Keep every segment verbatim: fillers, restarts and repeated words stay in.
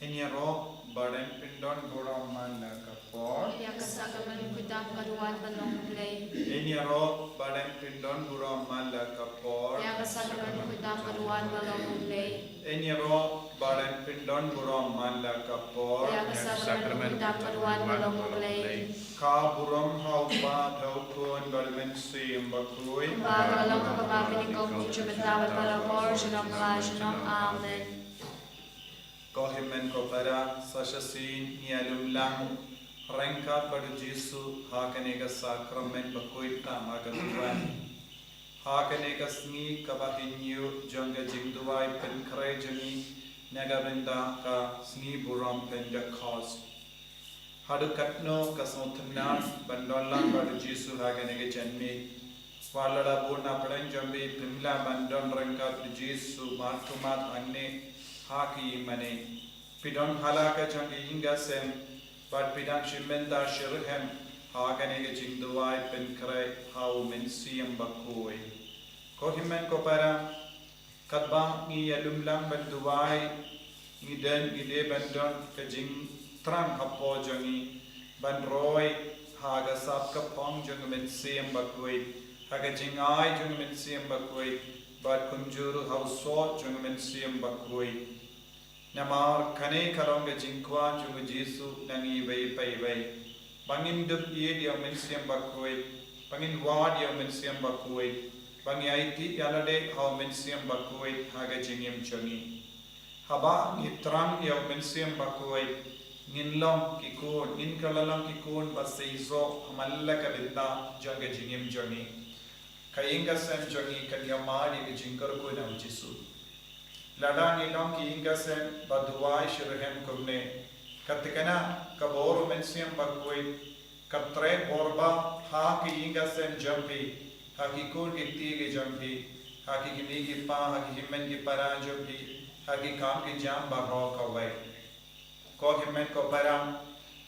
Ngin ïaroh ba dang pyndon burom man la ka por. Ïa ka sakramen khuidam ka duwan ba long U Blei. Ngin ïaroh ba dang pyndon burom man la ka por. Ïa ka sakramen khuidam ka duwan ba long U Blei. Ngin ïaroh ba dang pyndon burom man la ka por. Ïa ka sakramen khuidam ka duwan ba long U Blei. Ka burom ha U Kpa bad ha U Khun bad ha U Mynsiem Bakhuid. Kumba ka la long, kumba ka dei, kum ka bynta bad ba la por, junom la junom. Amen. Ko hynmen ko para, sa shisien ngi ïalum lang ryngkat bad U Jisu ha kane ka sakramen bakhuid tam ha ka duwan. Ha kane ka sngi kaba hynñiew jong ka jingduwai pynkhreh jong ngi na ka bynta ka sngi burom Pentekost. Haduh katno ka sngewtynnad ban don lang bad U Jisu ha kane ka janmiet. Wat lada bun na pdeng jong phi phim lah ban don ryngkat U Jisu mat to mat hangne ha ki ïingmane, phi don ha la ka jong ka ïing ka sem bad phi dang shu mynta shu rhem ha kane ka jingduwai pynkhreh ha U Mynsiem Bakhuid. Ko hynmen ko para, katba ngi ïalum lang ban duwai, ngi don, ngi dei ban don ka jingthrang hapoh jong ngi ban roi ha ka sap ka phong jong U Mynsiem Bakhuid, ha ka jingai jong U Mynsiem Bakhuid, bad kumjuh ruh ha u soh jong U Mynsiem Bakhuid. Namar kane ka long ka jingkwah jong U Jisu na ngi iwei pa iwei, ba ngin dup ïeit ïa U Mynsiem Bakhuid, ba ngin wad ïa U Mynsiem Bakhuid, ba ngin aiti ïa lade ha U Mynsiem Bakhuid ha ka jingim jong ngi. Haba ngi thrang ïa U Mynsiem Bakhuid, ngin long ki khun, ngin kylla long ki khun ba seisoh ha man la ka bynta jong ka jingim jong ngi. Ka ïing ka sem jong ngi kan ïa mad ïa ka jingkyrkhu na U Jisu. Lada ngi long ki ïing ka sem ba duwai syrhem kumne, ka thikna ka bor U Mynsiem Bakhuid ka treh bor bha ha ki ïing ka sem jong phi, ha ki khun ki kti ki jong phi, ha ki kmie ki kpa, ha ki hynmen ki para jong phi, ha ki kam ki jam baroh kawei. Ko hynmen ko para,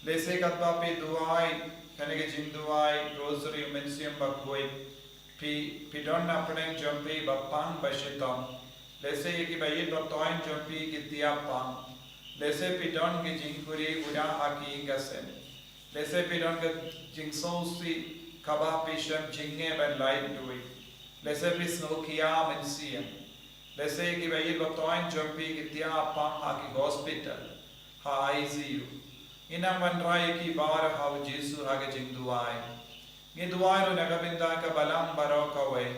lehse katba phi duwai kane ka jingduwai Rosary U Mynsiem Bakhuid, phi, phi don na pdeng jong phi ba pang ba shitom. Lehse ïa ki ba ïeit ba thoiñ jong phi ki tiap pang. Lehse phi don ki jingkhuslai uda ha ki ïing ka sem. Lehse phi don ka jingsngewsih kaba phi shym jingeh ban lait duh. Lehse phi sngew khia mynsiem. Lehse ki ba ïeit ba thoiñ jong phi ki tiap pang ha ki hospital, ha I C U. Ngin nang wanrah ïa ki baroh ha U Jisu ha ka jingduwai. Ngi duwai ruh na ka bynta ka balang baroh kawei.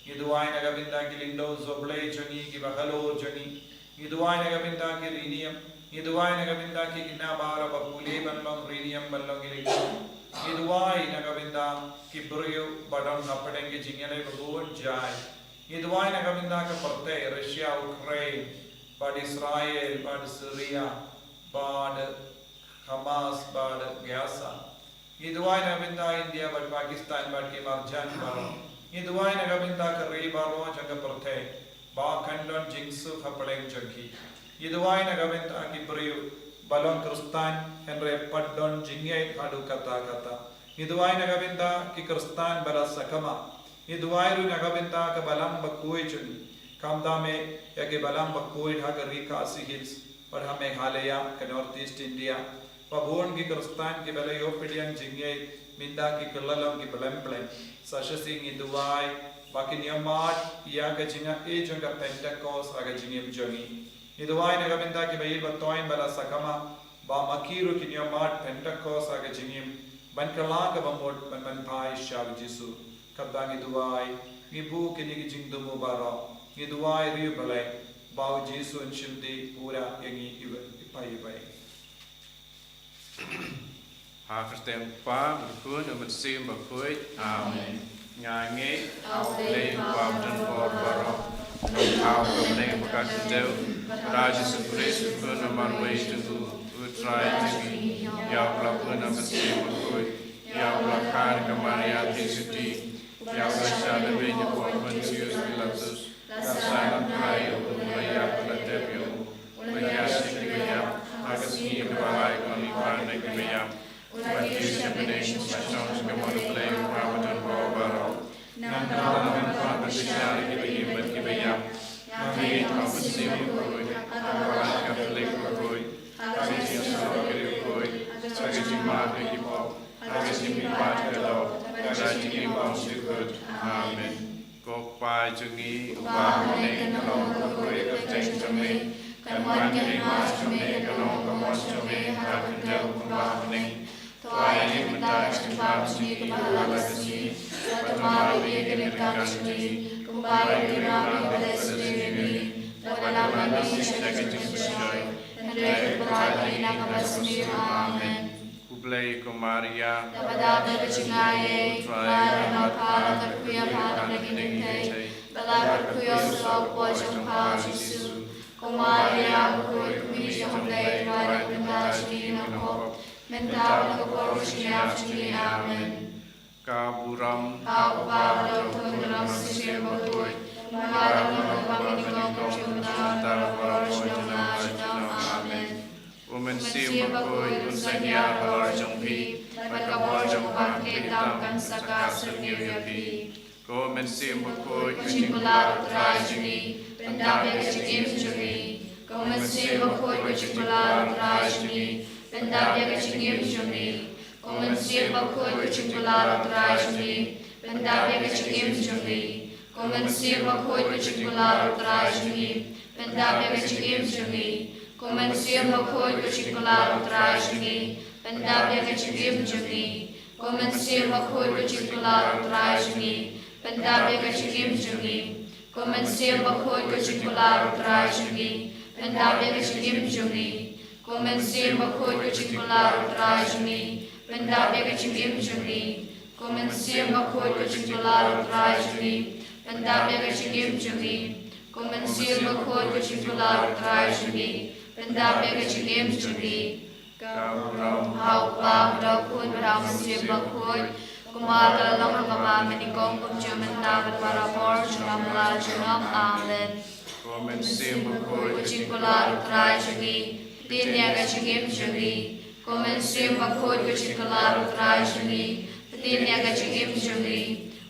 Ngi duwai na ka bynta ki lyngdoh jong U Blei jong ngi, ki bahalor jong ngi. Ngi duwai na ka bynta ki riewniam. Ngi duwai na ka bynta ki khynnah baroh ba pule ban long riewniam, ban long ki lyngdoh. Ngi duwai na ka bynta ki briew ba don hapdeng ki jingïaleh ba bun jait. Ngi duwai na ka bynta ka pyrthei, Russia, Ukraine, bad Israel, bad Syria, bad Hamas, bad Gaza. Ngi duwai na ka bynta India bad Pakistan bad ki marjan baroh. Ngi duwai na ka bynta ka ri baroh jong ka pyrthei ba kan don jingsuk hapdeng jong ki. Ngi duwai na ka bynta ki briew ba long Khristan hynrei pat don jingngeit haduh katta katta. Ngi duwai na ka bynta ki Khristan ba la sakma. Ngi duwai ruh na ka bynta ka balang bakhuid jong ngi. Khamtam eh ïa ki balang bakhuid ha ka ri Khasi Hills bad ha Meghalaya, ka North East India. Ba bun ki Khristan ki ba la ïoh pdiang jingngeit mynta ki kylla long ki blem blem. Sa shisien ngi duwai ba kin ïa mad ïa ka jingaiei jong ka Pentecost ha ka jingim jong ngi. Ngi duwai na ka bynta ki ba ïeit ba thoiñ ba la sakma, ba ma ki ruh kin ïa mad Pentecost ha ka jingim, ban kylla ka bamut ban, ban phai sha U Jisu. Katba ngi duwai, ngi buh kine ki jingthmu baroh, ngi duwai ïa U Blei ba U Jisu un shim dih pura ïa ngi iwei pa iwei. Ha ka kyrteng U Kpa, bad U Khun, bad U Mynsiem Bakhuid. Amen. Nga ngeit ha U Blei U Kpa badonbor baroh, U Nongthaw ka bneng bad ka khyndew, bad ha U Jisu Khrist U Khun marwei jong U, U Trai jong ngi, ïa uba la pun ha U Mynsiem Bakhuid, ïa uba la kha da ka Maria theisotti, ïa uba la shah lehbeiñ hapoh u Pontius Pilatus, la sah lam khlaiñ ïa U, la ïap bad la tep ïa U, la ïaid sha kiba ïap, ha ka sngi kaba lai U wan ban leit na kiba ïap. U la kiew sha bneng, u la shong sha ka mon U Blei U Kpa badonbor baroh. Nangta u la wan ban pynshai ïa kiba im bad kiba ïap. Nga ngeit ha U Mynsiem Bakhuid, ha ka Balang Katholik bakhuid, ha ka ha ka jingmap ïa ki pop, ha ka jingmihpat ka doh, ha ka jingim bymjukut. Amen. Ko Kpa jong ngi uba ha bneng, ka long bakhuid ka kyrteng jong me, kan wan ka hima jong me, kan long ka mon jong me ha ka khyndew kumba ha bneng. To ai ïa ngi mynta ka jingpap jong ngi kaba ha la ka sngi, bad to map ïa ngi ki ryngkat jong ngi, kumba ngi ram ïa kiba la sniew ïa ngi, bad to lam ngi sha ka jingpynshoi, hynrei to pynlait ngi na kaba sniew. Amen. Khublei ko Maria, kaba dap da ka jingaiei, U Trai u don bad pha, la kyrkhu ïa pha na ki kynthei, bad la kyrkhu ïa u sawdong jong pha u Jisu. Ko Maria, u khuid, kmie jong U Blei, to ai ïa ngi mynta ka jingim jong ngi, mynta bad ha ka por ka jingïap jong ngi. Amen. Ka burom ha U Kpa, bad ha U Khun, bad ha U Mynsiem Bakhuid, kumba ha la ka lynnong, kumba ha ka nyngkong, kumjuh mynta, bad barabor, junom la junom. Amen. U Mynsiem Bakhuid un sa ñiar halor jong phi, bad ka bor jong u Bakhuid tam kan sa kah syrngiew ïa phi. Ko Mynsiem Bakhuid, ko jingkular U Trai jong ngi, pyndap ïa ka jingim jong ngi. Ko Mynsiem Bakhuid, ko jingkular U Trai jong ngi, pyndap ïa ka jingim jong ngi. Ko Mynsiem Bakhuid, ko jingkular U Trai jong ngi, pyndap ïa ka jingim jong ngi. Ko Mynsiem Bakhuid, ko jingkular U Trai jong ngi, pyndap ïa ka jingim jong ngi. Ko Mynsiem Bakhuid, ko jingkular U Trai jong ngi, pyndap ïa ka jingim jong ngi. Ko Mynsiem Bakhuid, ko jingkular U Trai jong ngi, pyndap ïa ka jingim jong ngi. Ko Mynsiem Bakhuid, ko jingkular U Trai jong ngi, pyndap ïa ka jingim jong ngi. Ko Mynsiem Bakhuid, ko jingkular U Trai jong ngi, pyndap ïa ka jingim jong ngi. Ko Mynsiem Bakhuid, ko jingkular U Trai jong ngi, pyndap ïa ka jingim jong ngi. Ko Mynsiem Bakhuid, ko jingkular U Trai jong ngi, pyndap ïa ka jingim jong ngi. Ka burom ha U Kpa, bad ha U Khun, bad ha U Mynsiem Bakhuid, kumba ha la ka lynnong, kumba ha ka nyngkong, kumjuh mynta, bad barabor, junom la junom. Amen. Ko Mynsiem Bakhuid, ko jingkular U Trai jong ngi, pynïaid ïa ka jingim jong ngi. Ko Mynsiem Bakhuid, ko jingkular U Trai jong ngi, pynïaid ïa ka jingim jong ngi.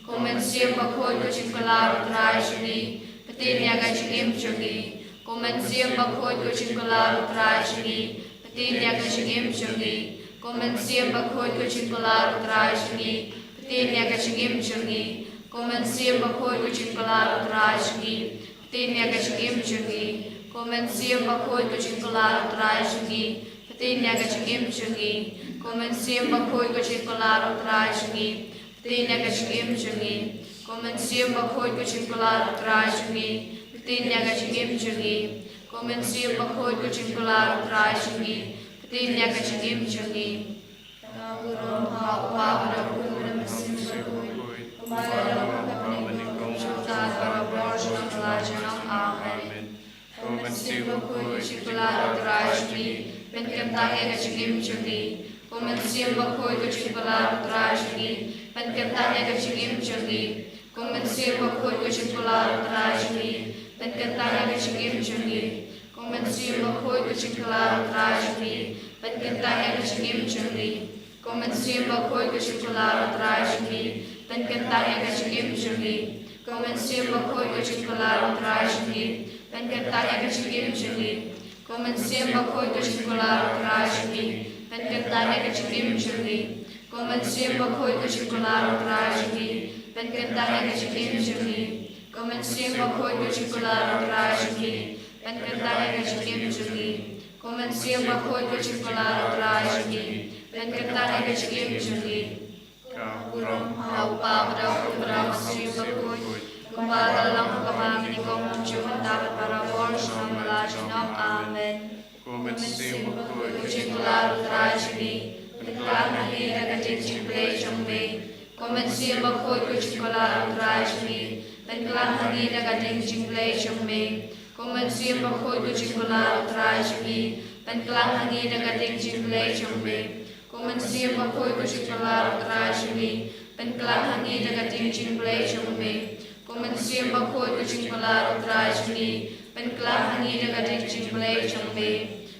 Ko Mynsiem Bakhuid, ko jingkular U Trai jong ngi, pynïaid ïa ka jingim jong ngi. Ko Mynsiem Bakhuid, ko jingkular U Trai jong ngi, pynïaid ïa ka jingim jong ngi. Ko Mynsiem Bakhuid, ko jingkular U Trai jong ngi, pynïaid ïa ka jingim jong ngi. Ko Mynsiem Bakhuid, ko jingkular U Trai jong ngi, pynïaid ïa ka jingim jong ngi. Ko Mynsiem Bakhuid, ko jingkular U Trai jong ngi, pynïaid ïa ka jingim jong ngi. Ko Mynsiem Bakhuid, ko jingkular U Trai jong ngi, pynïaid ïa ka jingim jong ngi. Ko Mynsiem Bakhuid, ko jingkular U Trai jong ngi, pynïaid ïa ka jingim jong ngi. Ko Mynsiem Bakhuid, ko jingkular U Trai jong ngi, pynïaid ïa ka jingim jong ngi. Ka burom ha U Kpa, bad ha U Khun, bad ha U Mynsiem Bakhuid, kumba ha la ka lynnong, kumba ha ka nyngkong, kumjuh mynta, bad barabor, junom la junom. Amen. Ko Mynsiem Bakhuid, ko jingkular U Trai jong ngi, pynkynthah ïa ka jingim jong ngi. Ko Mynsiem Bakhuid, ko jingkular U Trai jong ngi, pynkynthah ïa ka jingim jong ngi. Ko Mynsiem Bakhuid, ko jingkular U Trai jong ngi, pynkynthah ïa ka jingim jong ngi. Ko Mynsiem Bakhuid, ko jingkular U Trai jong ngi, pynkynthah ïa ka jingim jong ngi. Ko Mynsiem Bakhuid, ko jingkular U Trai jong ngi, pynkynthah ïa ka jingim jong ngi. Ko Mynsiem Bakhuid, ko jingkular U Trai jong ngi, pynkynthah ïa ka jingim jong ngi. Ko Mynsiem Bakhuid, ko jingkular U Trai jong ngi, pynkynthah ïa ka jingim jong ngi. Ko Mynsiem Bakhuid, ko jingkular U Trai jong ngi, pynkynthah ïa ka jingim jong ngi. Ko Mynsiem Bakhuid, ko jingkular U Trai jong ngi, pynkynthah ïa ka jingim jong ngi. Ko Mynsiem Bakhuid, ko jingkular U Trai jong ngi, pynkynthah ïa ka jingim jong ngi. Ka burom ha U Kpa, bad ha U Khun, bad ha U Mynsiem Bakhuid, kumba ha la ka lynnong, kumba ha ka nyngkong, kumjuh mynta, bad barabor, junom la junom. Amen. Ko Mynsiem Bakhuid, ko jingkular U Trai jong ngi, pynkhlaiñ ha ngi da ka ding jingpule jong me. Ko Mynsiem Bakhuid, ko jingkular U Trai jong ngi, pynkhlaiñ ha ngi da ka ding jingpule jong me. Ko Mynsiem Bakhuid, ko jingkular U Trai jong ngi, pynkhlaiñ ha ngi da ka ding jingpule jong me. Ko Mynsiem Bakhuid, ko jingkular U Trai jong ngi, pynkhlaiñ ha ngi da ka ding jingpule jong me. Ko Mynsiem Bakhuid, ko jingkular U Trai jong ngi, pynkhlaiñ ha ngi da ka ding jingpule jong me.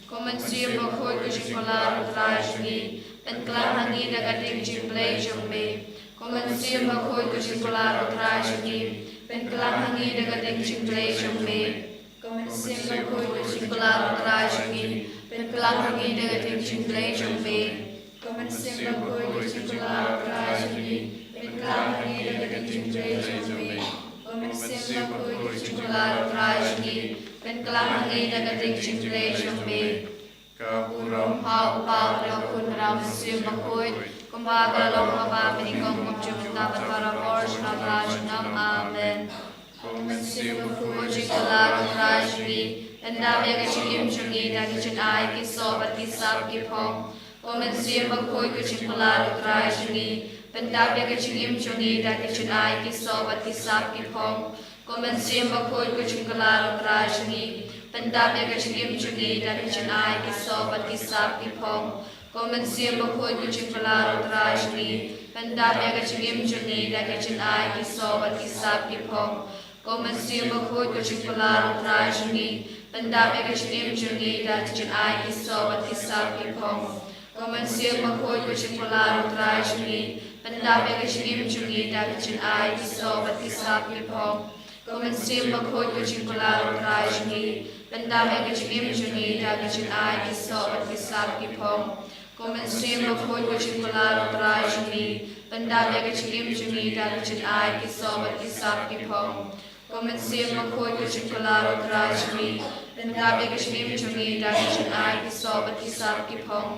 Ko Mynsiem Bakhuid, ko jingkular U Trai jong ngi, pynkhlaiñ ha ngi da ka ding jingpule jong me. Ko Mynsiem Bakhuid, ko jingkular U Trai jong ngi, pynkhlaiñ ha ngi da ka ding jingpule jong me. Ko Mynsiem Bakhuid, ko jingkular U Trai jong ngi, pynkhlaiñ ha ngi da ka ding jingpule jong me. Mynsiem Bakhuid, ka jingkular U Trai jong ngi, pynkylla ha ngi da ka jingpynblei jong me. Mynsiem Bakhuid, ka jingkular U Trai jong ngi, pynkylla ha ngi da ka jingpynblei jong me. Ka burom ha U Kpa, bad ha U Khun, bad ha U Mynsiem Bakhuid, kumba ka la long ha kaba nyngkong, kumjuh mynta, bad barabor, sha la junom. Amen. Ko Mynsiem Bakhuid, jingkular U Trai jong ngi, pyndap ïa ka jingim jong ngi da ka jingai ki soh bad ki sap ki phong. Ko Mynsiem Bakhuid, ka jingkular U Trai jong ngi, pyndap ïa ka jingim jong ngi da ka jingai ki soh bad ki sap ki phong. Ko Mynsiem Bakhuid, ka jingkular U Trai jong ngi, pyndap ïa ka jingim jong ngi da ka jingai ki soh bad ki sap ki phong. Ko Mynsiem Bakhuid, ka jingkular U Trai jong ngi, pyndap ïa ka jingim jong ngi da ka jingai ki soh bad ki sap ki phong. Ko Mynsiem Bakhuid, ka jingkular U Trai jong ngi, pyndap ïa ka jingim jong ngi da ka jingai ki soh bad ki sap ki phong. Ko Mynsiem Bakhuid, ka jingkular U Trai jong ngi, pyndap ïa ka jingim jong ngi da ka jingai ki soh bad ki sap ki phong. Ko Mynsiem Bakhuid, ka jingkular U Trai jong ngi, pyndap ïa ka jingim jong ngi da ka jingai ki soh bad ki sap ki phong. Ko Mynsiem Bakhuid, ka jingkular U Trai jong ngi, pyndap ïa ka jingim jong ngi da ka jingai ki soh bad ki sap ki phong. Ko Mynsiem Bakhuid, ka jingkular U Trai jong ngi, pyndap ïa ka jingim jong ngi da ka jingai ki soh bad ki sap ki phong.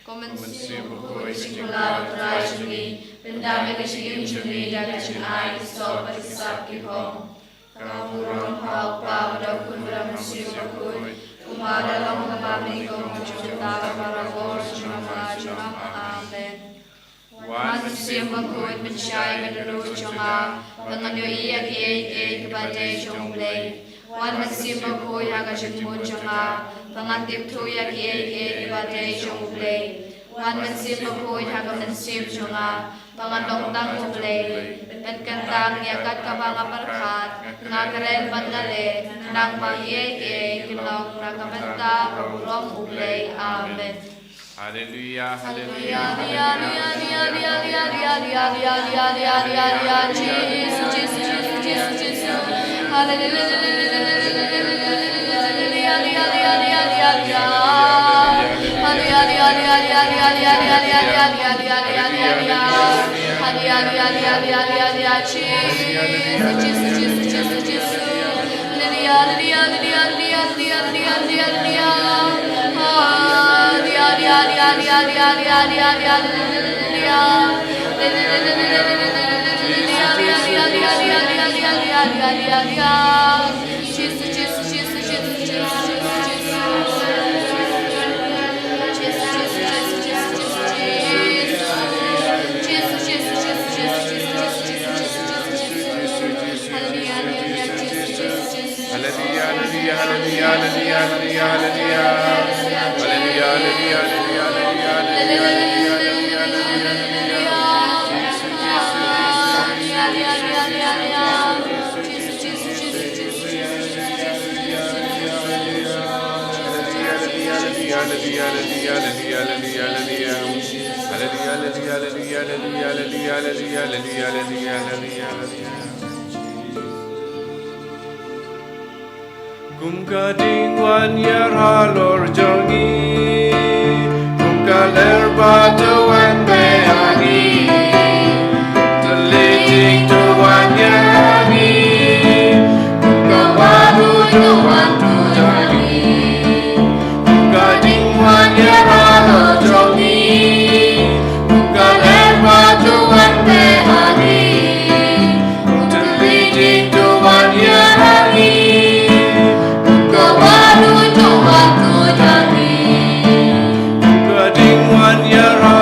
Ko Mynsiem Bakhuid, ka jingkular U Trai jong ngi, pyndap ïa ka jingim jong ngi da ka jingai ki soh bad ki sap ki phong. Ka burom ha U Kpa, bad ha U Khun, bad ha U Mynsiem Bakhuid, kumba ka la long ha kaba nyngkong, kumjuh mynta, bad barabor, sha la junom. Amen. Wan Mynsiem Bakhuid, pynshai ïa ka dohnud jong nga, ba ngan ïohi ïa kiei kiei kiba dei jong U Blei. Wan Mynsiem Bakhuid, ha ka jingmut jong nga, ba ngan tip thuh ïa kiei kiei kiba dei jong U Blei. Wan Mynsiem Bakhuid, ha ka mynsiem jong nga, ba ngan long tang U Blei. Pynkyntang ïa kat kaba nga pyrkhat, nga kren bad nga leh, khnang ba kiei kiei kin long na ka bynta ka burom U Blei. Amen. Haleluya, haleluya, haleluya, haleluya, haleluya, Jisu, Jisu, Jisu, Jisu, Jisu. Haleluya, haleluya, haleluya, haleluya, haleluya, Jisu. Haleluya, haleluya, haleluya, Jisu, Jisu, Jisu, Jisu, Jisu. Haleluya, haleluya, haleluya, haleluya, haleluya, haleluya. Haleluya, haleluya, haleluya, haleluya, haleluya, haleluya. Jisu, Jisu, Jisu, Jisu, Jisu, Jisu. Jisu, Jisu, Jisu, Jisu, Jisu, Jisu. Jisu, Jisu, Jisu, Jisu, Jisu, Jisu, Jisu, Jisu. Haleluya, haleluya, haleluya, Jisu, Jisu, Jisu. Haleluya, haleluya, haleluya, haleluya, haleluya, haleluya. Haleluya, haleluya, haleluya, haleluya, haleluya, haleluya, haleluya. Jisu, Jisu, Jisu, Jisu, Jisu, Jisu, Jisu. Haleluya, haleluya, haleluya, haleluya, haleluya, haleluya. Haleluya, haleluya, haleluya, haleluya, haleluya, haleluya, haleluya, haleluya, haleluya. Kum ka ding wan ïar halor jong ngi, kum ka ler ba to wan beh ha ngi, to leit jingthoh wan ïar ha ngi, kum ka wah ruh to wan khuid ha ngi, kum ka ding wan ïar halor jong ngi, kum ka ler ba to wan beh ha ngi. Kum ka ding wan ïar ha ngi, kum ka wah ruh to wan khuid ha ngi. Kum ka ding wan ïar ha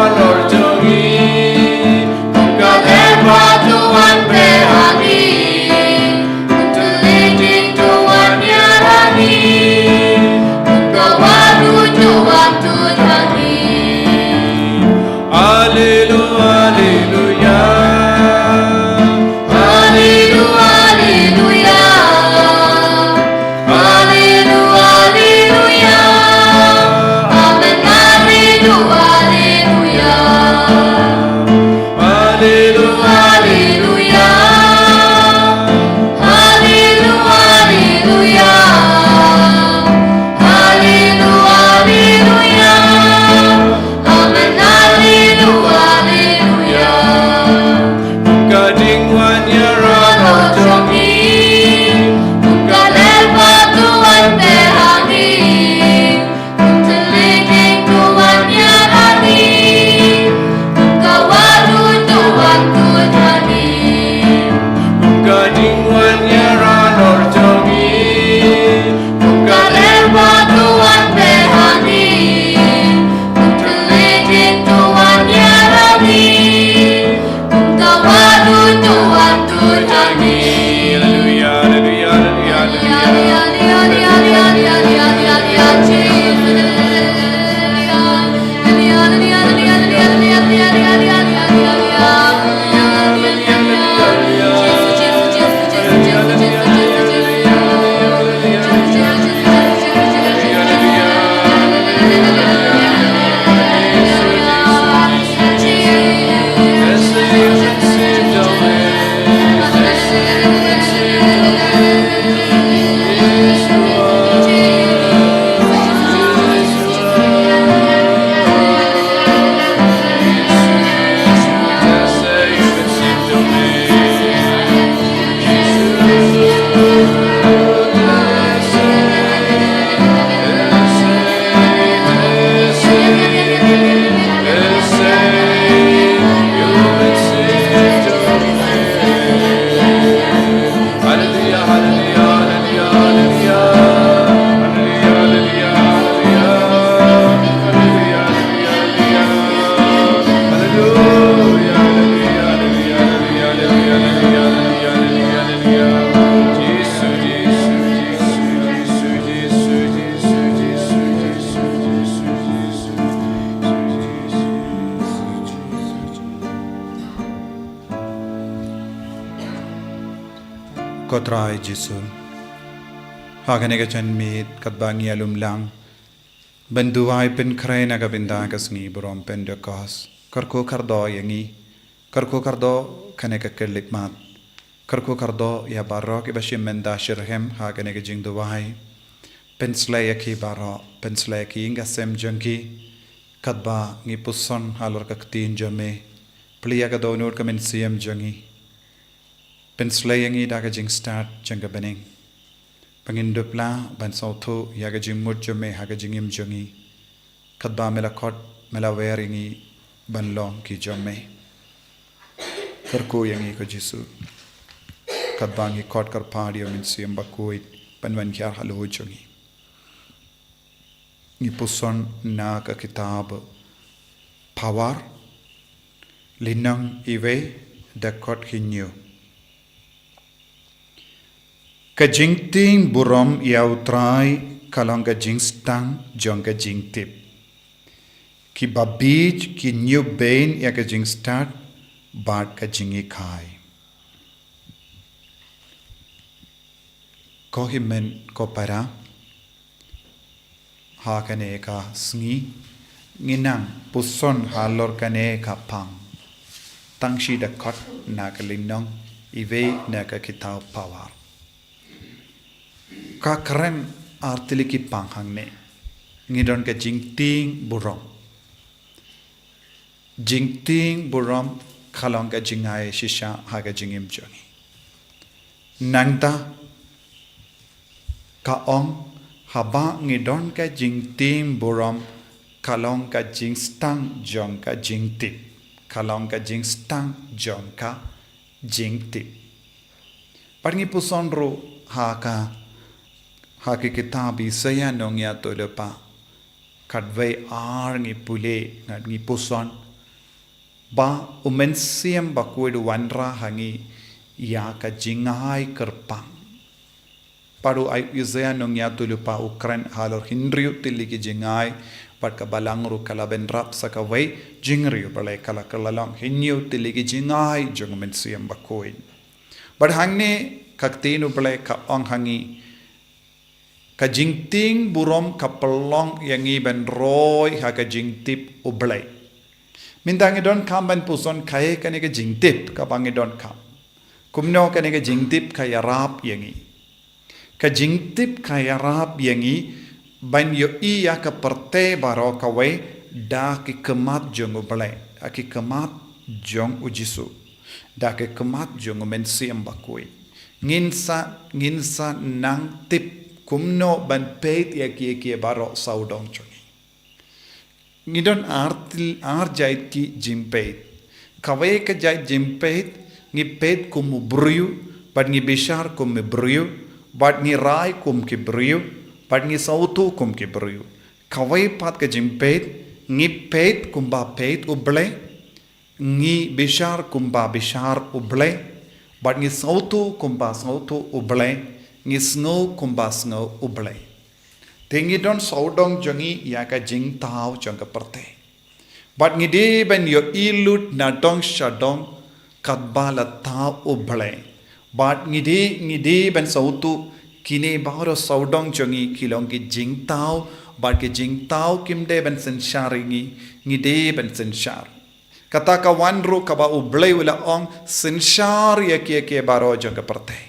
Trai Jisu. Ha kane ka janmiet katba ngi ïalum lang ban duwai pynkhreh na ka bynta ka sngi burom Pentekost, kyrkhu kyrdoh ïa ngi, kyrkhu kyrdoh kane ka khyllipmat, kyrkhu kyrdoh ïa baroh kiba shim bynta shitrhem ha kane ka jingduwai. Pynshlei ïa ki baroh, pynshlei ïa ki ïing ka sem jong ki, katba ngi puson halor ka ktien jong me. Plie ïa ka dohnud ka mynsiem jong ngi. Pynshlei ïa ngi da ka jingstad jong ka bneng, ba ngin dup lah ban sngewthuh ïa ka jingmut jong me ha ka jingim jong ngi, katba me la khot, me la wer ïa ngi ban long ki jong me. Kyrkhu ïa ngi ko Jisu, katba ngi khot kyrpad ïa u Mynsiem Bakhuid ban wan hiar halor jong ngi. Ngi puson na ka kitab Pawar, lynnong iwei, dkhot hynñiew. Ka jingtieng burom ïa U Trai ka long ka jingstad jong ka jingtip. Ki babieit ki ñiewbeiñ ïa ka jingstad bad ka jinghikai. Ko hynmen ko para, ha kane ka sngi ngi nang puson halor kane ka pang. Tang shi dkhot na ka lynnong iwei na ka kitab Pawar. Ka kren artylli ki pang hangne. Ngi don ka jingtieng burom. Jingtieng burom ka long ka jingai shisha ha ka jingim jong ngi. Nangta ka ong, haba ngi don ka jingtieng burom ka long ka jingstad jong ka jingtip. Ka long ka jingstad jong ka jingtip. Bad ngi puson ruh ha ka, ha ki kitab Isaïah nongïathuhlypa. Khatwei ar ngi pule, ngat ngi puson ba U Mynsiem Bakhuid u wanrah ha ngi ïa ka jingai kyrpang. Bad u Isaïah nongïathuhlypa u kren halor hynriew tylli ki jingai, bad ka balang ruh ka la bynrap sa kawei jingriewblei, ka la kylla long hynñiew tylli ki jingai jong U Mynsiem Bakhuid. Bad hangne ka ktien U Blei ka ong ha ngi, ka jingtieng burom ka pynlong ïa ngi ban roi ha ka jingtip U Blei. Mynta ngi donkam ban puson kaei kane ka jingtip kaba ngi donkam. Kumno kane ka jingtip ka ïarap ïa ngi. Ka jingtip ka ïarap ïa ngi ban ïohi ïa ka pyrthei baroh kawei da ki khmat jong U Blei, da ki khmat jong U Jisu, da ki khmat jong U Mynsiem Bakhuid. Ngin sa, ngin sa nang tip kumno ban peit ïa kiei kiei baroh sawdong jong ngi. Ngi don ar tyl-, ar jait ki jingpeit. Kawei ka jait jingpeit, ngi peit kum u briew, bad ngi bishar kum u briew, bad ngi rai kum ki briew, bad ngi sawtu kum ki briew. Kawei pat ka jingpeit, ngi peit kumba peit U Blei, ngi bishar kumba bishar U Blei, bad ngi sawtu kumba sawtu U Blei, ngi sngew kumba sngew U Blei. Te ngi don sawdong jong ngi ïa ka jingthaw jong ka pyrthei. Bad ngi dei ban ïohi lut na dong sha dong katba la thaw U Blei. Bad ngi dei, ngi dei ban sawtu kine baroh sawdong jong ngi ki long ki jingthaw, bad ki jingthaw kim dei ban synshar ïa ngi, ngi dei ban synshar. Kata ka wan ruh kaba U Blei u la ong synshar ïa kiei kiei baroh jong ka pyrthei.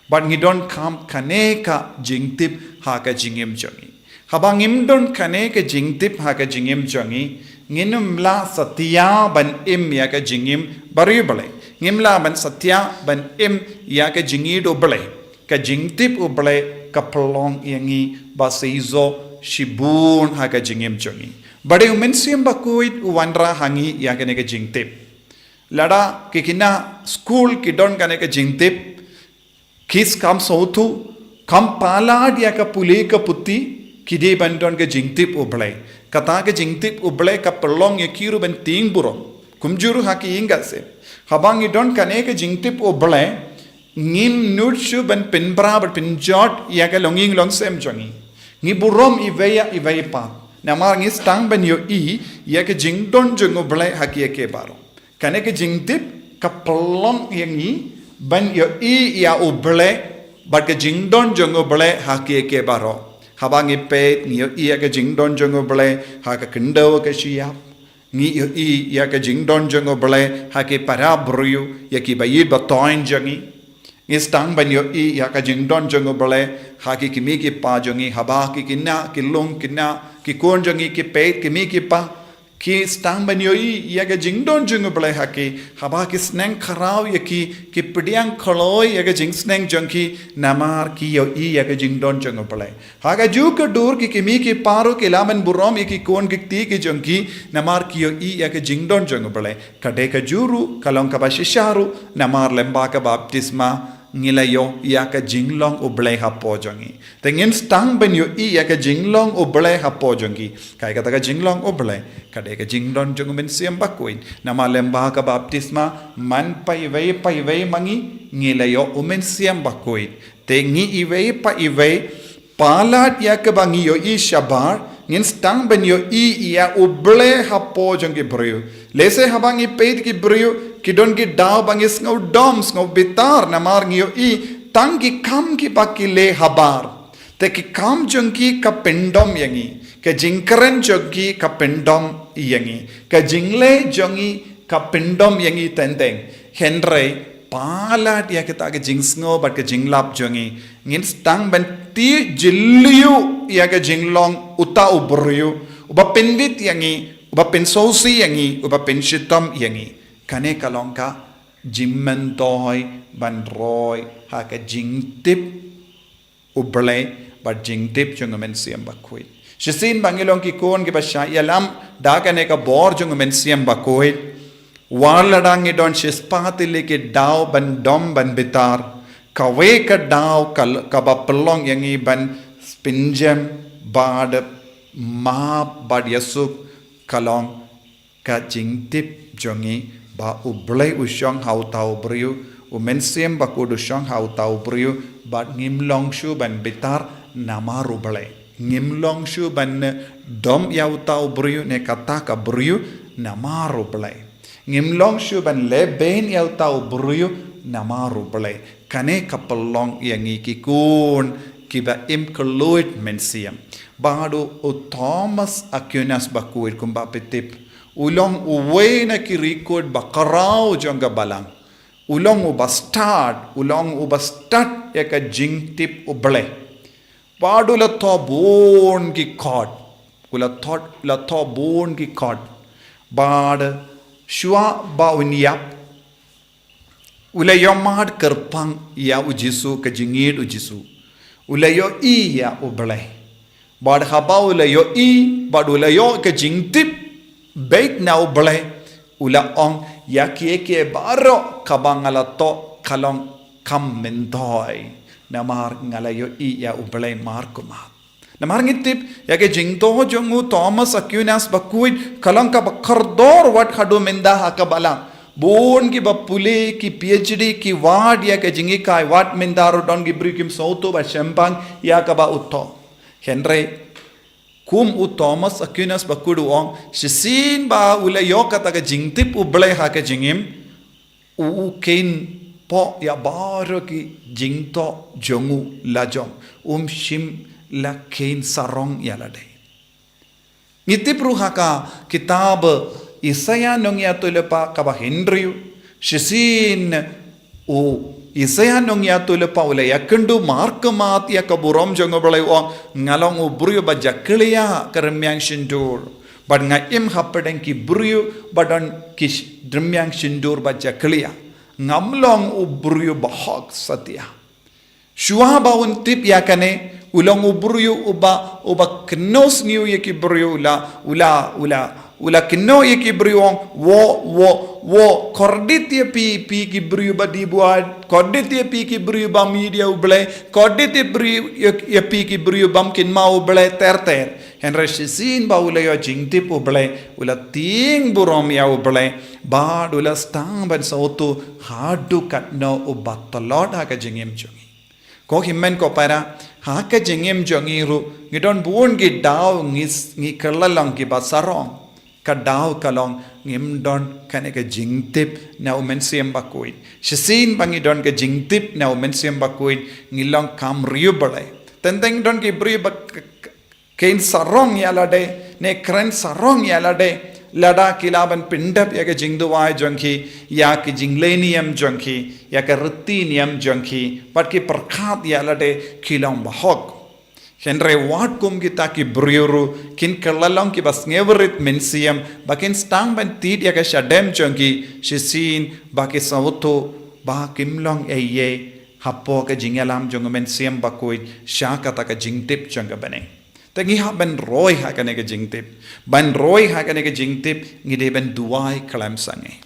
Bad ngi donkam kane ka jingtip ha ka jingim jong ngi. Haba ngim don kane ka jingtip ha ka jingim jong ngi, ngin ym lah satia ban im ïa ka jingim bariewblei. Ngim lah ban satia ban im ïa ka jingïeit U Blei. Ka jingtip U Blei ka pynlong ïa ngi ba seisoh shibun ha ka jingim jong ngi. Bad U Mynsiem Bakhuid u wanrah ha ngi ïa kane ka jingtip. Lada ki khynnah skul ki don kane ka jingtip, ki skhem sawtu, kam palat ïa ka pule ka puthi, ki dei ban don ka jingtip U Blei. Kata ka jingtip U Blei ka pynlong ïa ki ruh ban tieng burom. Kumjuh ruh ha ki ïing ka sem. Haba ngi don kane ka jingtip U Blei, ngim nud shuh ban pynbra bad pynjot ïa ka longïing longsem jong ngi. Ngi burom iwei ïa iwei pat. Namar ngi sdang ban ïohi ïa ka jingdon jong U Blei ha kiei kiei baroh. Kane ka jingtip ka pynlong ïa ngi ban ïohi ïa U Blei bad ka jingdon jong U Blei ha ki ki baroh. Haba ngi peit ngi ïohi ïa ka jingdon jong U Blei ha ka khyndew ka shyiap. Ngi ïohi ïa ka jingdon jong U Blei ha ki para briew, ïa ki ba ïeit ba thoiñ jong ngi. Ngi sdang ban ïohi ïa ka jingdon jong U Blei ha ki kmie ki pa jong ngi, haba ki khynnah ki long khynnah, ki khun jong ngi ki peit, kmie ki pa, ki sdang ban ïohi ïa ka jingdon jong U Blei ha ki, haba ki sneng khraw ïa ki, ki pdiang kloi ïa ka jingsneng jong ki, namar ki ïohi ïa ka jingdon jong U Blei. Ha kajuh ka dur ki kmie ki pa ruh ki lah ban burom ïa ki khun ki kti ki jong ki, namar ki ïohi ïa ka jingdon jong U Blei. Ka dei kajuh ruh ka long kaba shisha ruh, namar lyngba ka baptisma ngi la ïoh ïa ka jinglong U Blei hapoh jong ngi. Te ngim sdang ban ïohi ïa ka jinglong U Blei hapoh jong ngi. Kaei kata ka jinglong U Blei? Ka dei ka jingdon jong U Mynsiem Bakhuid. Namar lyngba ka baptisma man paiwei paiwei ma ngi ngi la ïoh U Mynsiem Bakhuid. Te ngi iwei pa iwei, palat ïa kaba ngi ïohi shabar, ngin sdang ban ïohi ïa U Blei hapoh jong ki briew. Lehse haba ngi peit ki briew, ki don ki daw ba ngi sngew dom, sngew bitar, namar ngi ïohi tang ki kam kiba ki leh habar. Te ki kam jong ki ka pyndom ïa ngi, ka jingkren jong ki ka pyndom ïa ngi, ka jingleh jong ngi ka pyndom ïa ngi teng teng. Hynrei palat ïa kita ka jingsngew bad ka jinglap jong ngi, ngin sdang ban tih jylliew ïa ka jinglong uta u briew uba pynbit ïa ngi, uba pynsngewsih ïa ngi, uba pynshitom ïa ngi. Kane ka long ka jingmyntoi ban roi ha ka jingtip U Blei bad jingtip jong U Mynsiem Bakhuid. Shisien ba ngi long ki khun kiba shah ïalam da kane ka bor jong U Mynsiem Bakhuid, wat lada ngi don shispah tylli ki daw ban dom ban bitar, kawei ka daw ka, kaba pynlong ïa ngi ban pynjem bad map bad ïasuk ka long ka jingtip jong ngi ba U Blei u shong ha uta u briew, U Mynsiem Bakhuid u shong ha uta u briew, bad ngim long shuh ban bitar namar U Blei. Ngim long shuh ban dom ïa uta u briew ne kata ka briew namar U Blei. Ngim long shuh ban lehbeiñ ïa uta u briew namar U Blei. Kane ka pynlong ïa ngi ki khun kiba im kylluid mynsiem. Bad u Thomas Aquinas Bakhuid kumba phi tip, u long uwei na ki record ba khraw jong ka balang. U long uba stad, u long uba stad ïa ka jingtip U Blei. Bad u la thoh bun ki kot. U la thoh, la thoh bun ki kot. Bad shuwa ba un ïap, u la ïohmad kyrpang ïa U Jisu, ka jingïeit U Jisu. U la ïohi ïa U Blei. Bad haba u la ïohi, bad u la ïoh ka jingtip beit na U Blei, u la ong, ïa kiei kiei baroh kaba nga la thoh ka long kam myntoi. Namar nga la ïohi ïa U Blei markhmat. Namar ngi tip ïa ka jingthoh jong u Thomas Aquinas Bakhuid ka long kaba kordor wat haduh mynta ha ka balang. Bun kiba pule, ki PhD, ki wad ïa ka jinghikai, wat mynta ruh don ki briew kim sngewthuh ba shemphang ïa kaba u thoh. Hynrei kum u Thomas Aquinas Bakhuid u ong, shisien ba u la ïoh kata ka jingtip U Blei ha ka jingim, u, u kheiñ poh ïa baroh ki jingthoh jong u lajong. Um shym la kheiñ sarong ïa lade. Ngi tip ruh ha ka kitab Isaiah nongïathuhlypa kaba hynriew, shisien u Isaiah nongïathuhlypa u la ïakynduh markhmat ïa ka burom jong U Blei, u ong, nga long u briew ba jakhlia ka rmiang shyntur. Bad nga im hapdeng ki briew ba don ki sh-, rmiang shyntur ba jakhlia. Ngam long u briew ba hok satia. Shuwa ba un tip ïa kane, u long u briew uba, uba kynnoh sniew ïa ki briew, u la, u la, u la, u la kynnoh ïa ki briew, u ong, wo, wo, wo, kordit ïa phi, phi ki briew ba dih buaid, kordit ïa phi ki briew bym ïeit ïa U Blei, kordit ïa briew, ïa, ïa phi ki briew bym kynmaw U Blei ter ter. Hynrei shisien ba u la ïoh jingtip U Blei, u la tieng burom ïa U Blei, bad u la sdang ban sngewthuh haduh katno uba tlot ha ka jingim jong ngi. Ko hynmen ko para, ha ka jingim jong ngi ruh, ngi don bun ki daw ngi s-, ngi kylla long kiba sarong. Ka daw ka long, ngim don kane ka jingtip na u Mynsiem Bakhuid. Shisien ba ngi don ka jingtip na u Mynsiem Bakhuid, ngi long kam riewblei. Teng teng don ki briew ba k-, k-, kren sarong ïa lade, ne kren sarong ïa lade, lada ki lah ban pyndep ïa ka jingduwai jong ki, ïa ka jingleh niam jong ki, ïa ka riti niam jong ki, bad ki pyrkhat ïa lade ki long bahok. Hynrei wat kum kita ki briew ruh, kin kylla long kiba sngewrit mynsiem, ba kin sdang ban tied ïa ka shadem jong ki, shisien ba ki sngewthuh ba kim long ei ei hapoh ka jingïalam jong u Mynsiem Bakhuid sha kata ka jingtip jong ka bneng. Te ngi hap ban roi ha kane ka jingtip. Ban roi ha kane ka jingtip, ngi dei ban duwai khlem sangeh.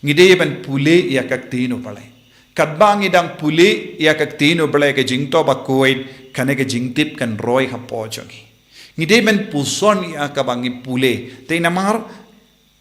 Ngi dei ban pule ïa ka ktien u Blei. Katba ngi dang pule ïa ka ktien u Blei, ka jingthoh bakhuid, kane ka jingtip kan roi hapoh jong ngi. Ngi dei ban puson ïa kaba ngi pule. Te namar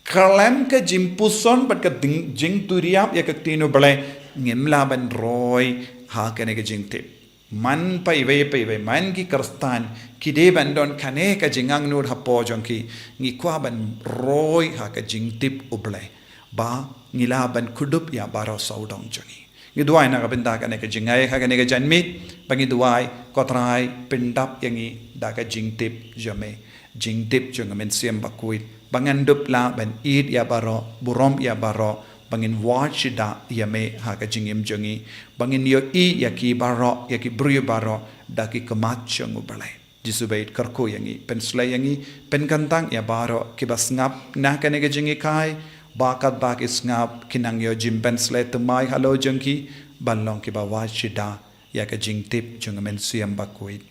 khlem ka jingpuson bad ka ding-, jingturiap ïa ka ktien u Blei, ngim lah ban roi ha kane ka jingtip. Man pa iwei pa iwei, man ki Khristan, ki dei ban don kane ka jingangnud hapoh jong ki, ngi kwah ban roi ha ka jingtip u Blei. Ba ngi lah ban kdup ïa baroh sawdong jong ngi. Ngi duwai na ka bynta kane ka jingai ha kane ka janmiet, ba ngi duwai, ko Trai pyndap ïa ngi da ka jingtip jong me, jingtip jong u Mynsiem Bakhuid. Ba ngan dup lah ban ïeit ïa baroh, burom ïa baroh, ba ngin wad shidah ïa me ha ka jingim jong ngi, ba ngin ïohi ïa ki baroh, ïa ki briew baroh, da ki khmat jong u Blei. Jisu bad kyrkhu ïa ngi, pynshlei ïa ngi, pynkyntang ïa baroh kiba sngap na kane ka jinghikai, ba katba ki sngap kin nang ïoh jingpynshlei thymmai halor jong ki, ban long kiba wad shidah ïa ka jingtip jong u Mynsiem Bakhuid.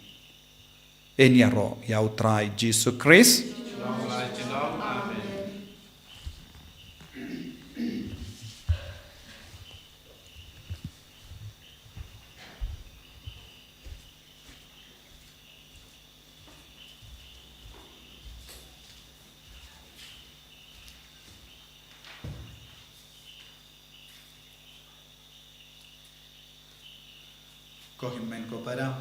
Yn ïaroh ïa u Trai Jisu Khrist. Ko hynmen ko para,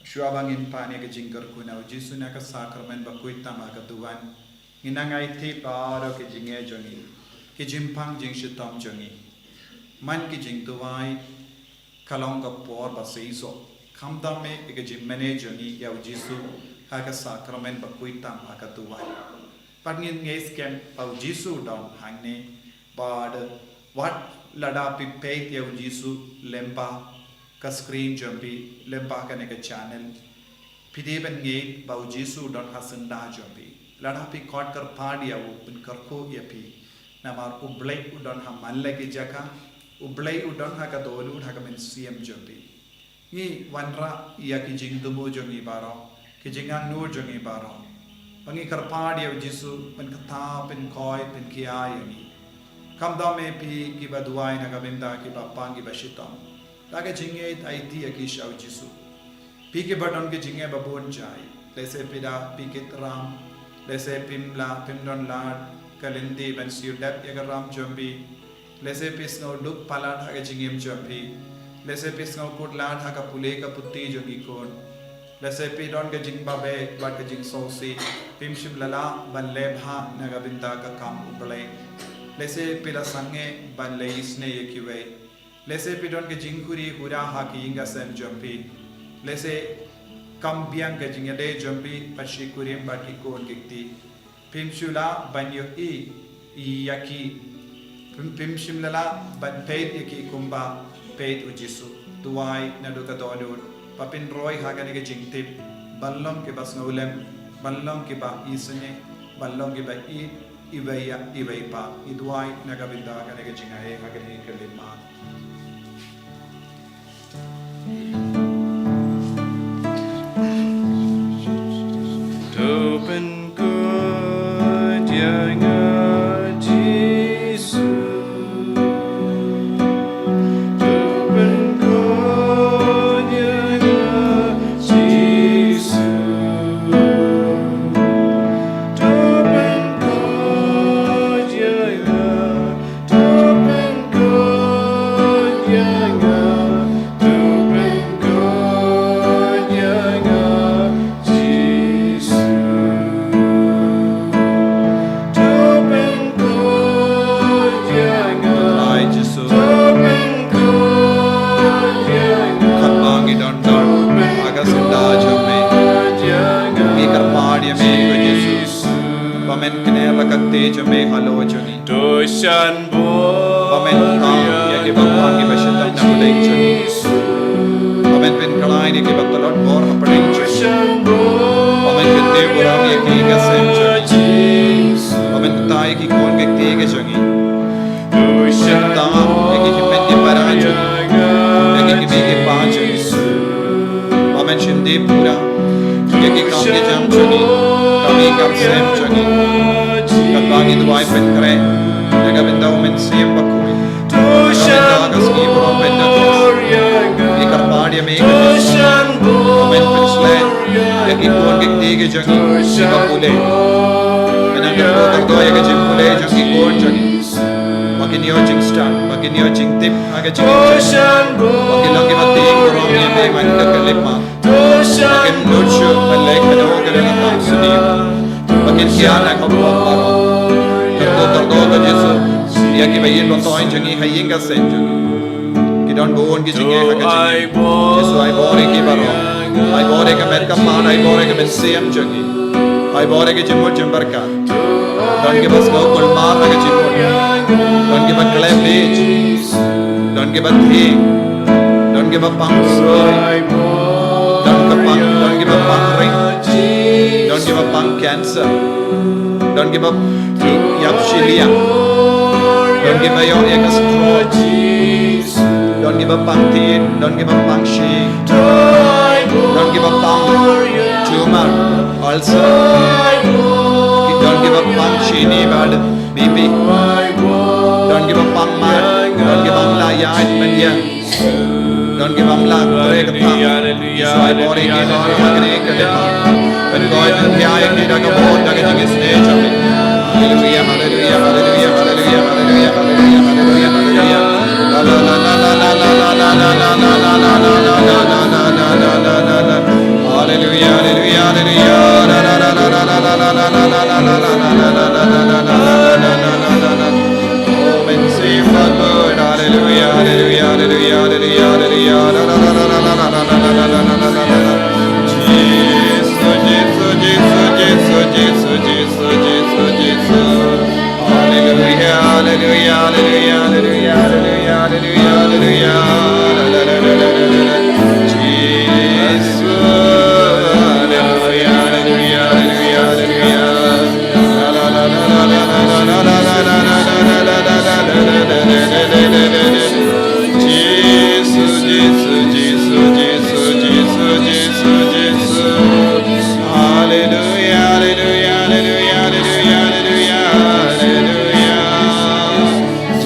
shuwa ba ngin pan ïa ka jingkyrkhu na u Jisu na ka sakramen bakhuid tam ha ka duwan, ngin nang aiti baroh ki jingeh jong ngi, ki jingpang jingshitom jong ngi. Man ki jingduwai, ka long ka por ba shisha. Khamtam eh ïa ka jingmane jong ngi ïa u Jisu ha ka sakramen bakhuid tam ha ka duwan. Bad ngin ngeit skhem ba u Jisu u don hangne, bad wat lada phi peit ïa u Jisu lyngba ka screen jong phi, lyngba kane ka channel, phi dei ban ngeit ba u Jisu u don ha syndah jong phi. Lada phi khot kyrpad ïa u, un kyrkhu ïa phi. Namar u Blei u don ha man la ki jaka, u Blei u don ha ka dohnud ha ka mynsiem jong phi. Ngi wanrah ïa ki jingthmu jong ngi baroh, ki jingangnud jong ngi baroh. Ba ngi kyrpad ïa u Jisu, pynkhiah, pynkhiah, pynkhia ïa ngi. Khamtam eh phi kiba duwai na ka bynta kiba pang kiba shitom, da ka jingngeit aiti ïa ki sha u Jisu. Phi kiba don ki jingeh babun jai, lehse phi da phi kit ram, lehse phim lah, phim don lad ka lynti ban siew dep ïa ka ram jong phi, lehse phi sngew duk palat ha ka jingim jong phi, lehse phi sngew kut lad ha ka pule ka puthi jong ki khun, lehse phi don ka jingbabeh bad ka jingsngewsih, phim shym la lah ban leh bha na ka bynta ka kam u Blei, lehse phi la sangeh ban leh isynei ïa kiwei, lehse phi don ka jingkhuri khura ha ki ïing ki sem jong phi, lehse kam biang ka jingïadei jong phi bad shi kurim bad ki khun ki kti. Phim shu lah ban ïohi ïa ki. Phim, phim shym la lah ban peit ïa ki kumba peit u Jisu. Duwai naduh ka dohnud ba phin roi ha kane ka jingtip, ban long kiba sngewlem, ban long kiba isynei, ban long kiba ïeit iwei ïa iwei pat. Ngi duwai na ka bynta kane ka jingai ha kane ka khyllipmat. To pynkut ïa nga Jisu. To pynkut ïa nga Jisu. To pynkut ïa nga te jong me halor jong ngi. To shan bor. Ba men thaw ïa kiba kwah kiba shitom na pdeng jong ngi. Ba men pynkhlaiñ ïa kiba tlot bor ha pdeng jong ngi. Ba men kyntiew burom ïa ki ïing ki sem jong ngi. Ba men thaw ïa ki khun ki kti ki jong ngi. Ba men thaw ïa ki hynmen ki para jong ngi. Ïa ki kmie ki kpa jong ngi. Ba men shim dih pura ïa ki kam ki jam jong ngi, kam ïing kam sem jong ngi. Katba ngi duwai pynkhreh ïa ka bynta U Mynsiem Bakhuid, ka bynta ka sngi burom Pentekost, ngi kyrpad ïa me, ba men pynsleh ïa ki khun ki kti ki jong ngi kiba pule. Men nang kyrkhu kyrdoh ïa ka jingpule jong ki khun jong ngi, ba kin ïoh jingstad, ba kin ïoh jingtip ha ka jingim jong ngi, ba kin long kiba tieng burom ïa me man ka khyllipmat. Ba kin lut shuh ban leh kano kano ka kam sniew. Ba kin kiar na ka bor baroh. Kyrkhu kyrdoh ko Jisu ïa kiba ïeit ba thoh jong ngi ha ïing ka sem jong ngi. Ki don bun ki jingeh ha ka jingim. Jisu, ai bor ïa ki baroh. Ai bor ïa ka met ka phad, ai bor ïa ka mynsiem jong ngi. Ai bor ïa ka jingmut jingpyrkhat. Don kiba sngew kulmar ha ka jingmut. Don kiba klep bieit. Don kiba thieng. Don kiba pang soi. Don kiba pang, don kiba pang ring. Don kiba pang cancer. Don kiba ïap shiliang. Don kiba ïoh ïa ka stroke. Don kiba pang tied, don kiba pang shi. Don kiba pang tumor, ulcer. Don kiba pang shini bad B P. Don kiba pang mad, don kiba la ïaid ban ïeng. Don kiba la trei ka thah. Jisu, ai bor ïa ki baroh ha kane ka dei. Ban koit ban pynïaid ïa ki da ka bor da ka jingisynei jong me. Haleluya, haleluya, haleluya. Haleluya, haleluya, haleluya. Oh, Mynsiem Bakhuid, haleluya, haleluya, haleluya. Jisu, Jisu, Jisu. Haleluya, haleluya, haleluya. Jisu, haleluya, haleluya, haleluya, haleluya.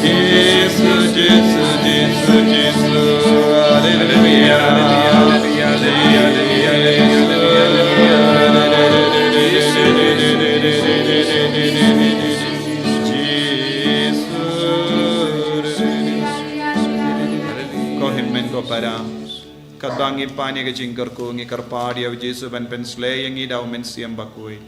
Jisu, Jisu, Jisu. Haleluya, haleluya, haleluya. Jisu, Jisu, Jisu, Jisu. Haleluya. Ko hynmen ko para, katba ngi pan ïa ka jingkyrkhu, ngi kyrpad ïa U Jisu ban pynsleh ïa ngi da U Mynsiem Bakhuid.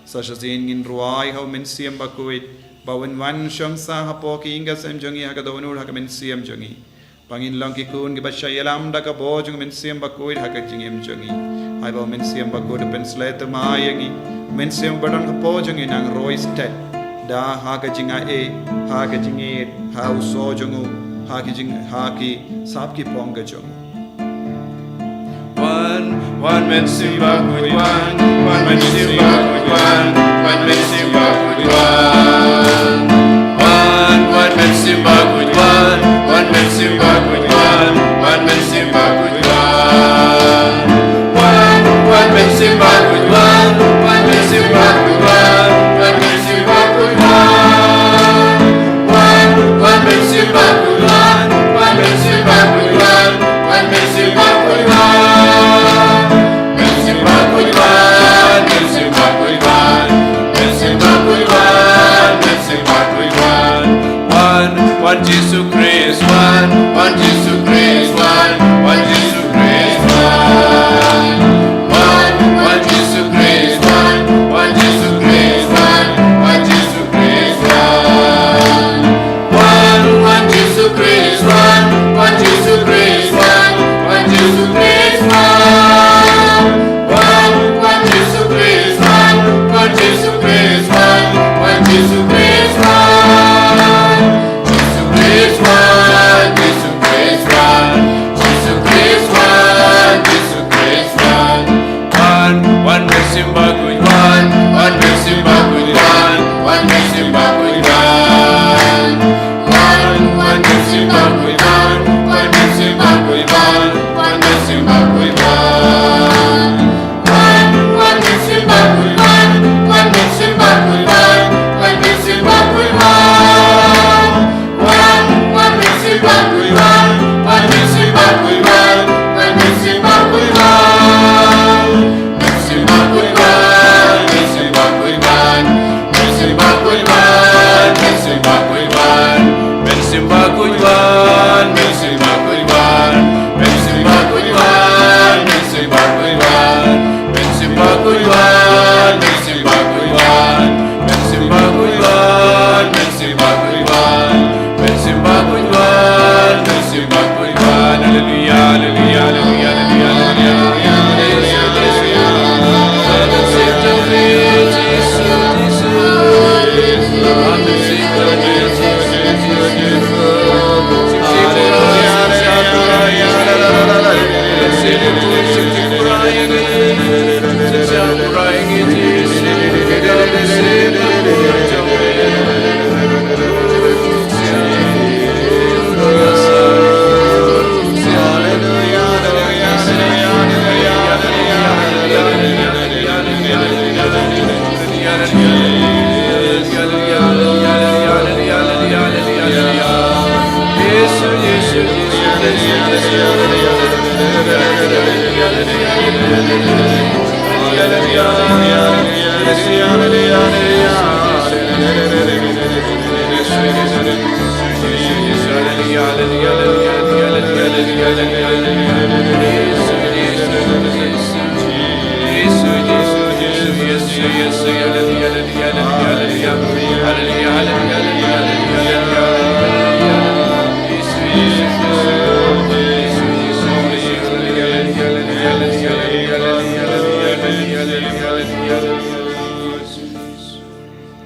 Sa shisien ngin rwai ha U Mynsiem Bakhuid ba un wan shong sah hapoh ki ïing ki sem jong ngi, ha ka dohnud ha ka mynsiem jong ngi. Ba ngin long ki khun kiba shah ïalam da ka bor jong U Mynsiem Bakhuid ha ka jingim jong ngi. Ai ba U Mynsiem Bakhuid un pynsleh thymmai ïa ngi. U Mynsiem ba don hapoh jong ngi un nang roi stet da ha ka jingai, ha ka jingïeit, ha u sor jong u, ha ki jing, ha ki sap ki phong ka jong u. Wan, wan Mynsiem Bakhuid wan, wan Mynsiem Bakhuid wan, wan Mynsiem Bakhuid wan. Wan, wan Mynsiem Bakhuid wan, wan Mynsiem Bakhuid wan, wan Mynsiem Bakhuid wan. Wan, wan Mynsiem Bakhuid wan, wan Mynsiem Bakhuid wan, wan Mynsiem Bakhuid wan.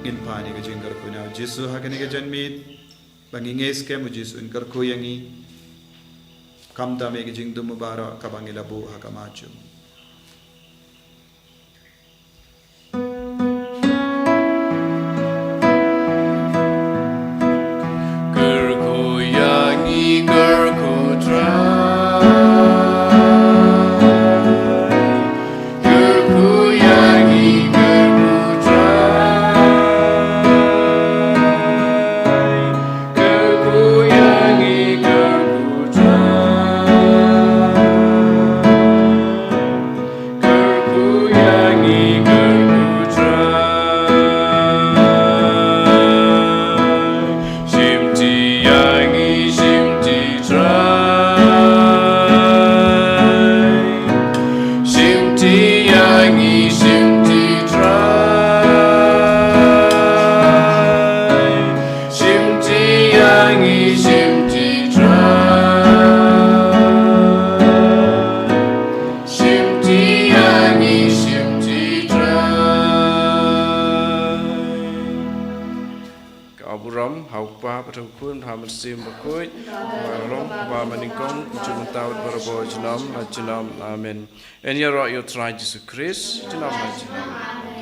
Ngin pan ïa ka jingkyrkhu na u Jisu ha kane ka janmiet. Ba ngi ngeit skhem u Jisu un kyrkhu ïa ngi. Khamtam ïa ka jingdum baroh kaba ngi la buh ha ka maw jong u. Kyrkhu ïa ngi, kyrkhu Trai. Kyrkhu ïa ngi, kyrkhu Trai. Kyrkhu ïa ngi, kyrkhu Trai. Kyrkhu ïa ngi, kyrkhu Trai. Shimti ïa ngi, shimti Trai. Shimti ïa ngi, shimti Trai. Shimti ïa ngi, shimti Trai. Shimti ïa ngi, shimti Trai. Ka burom ha u Kpa bad ha u Khun bad ha u Mynsiem Bakhuid. Ka burom, ka banyngkong, ka jingmyntoi bad barabor junom la junom. Amen. Yn ïaroh ïa u Trai Jisu Khrist junom la junom.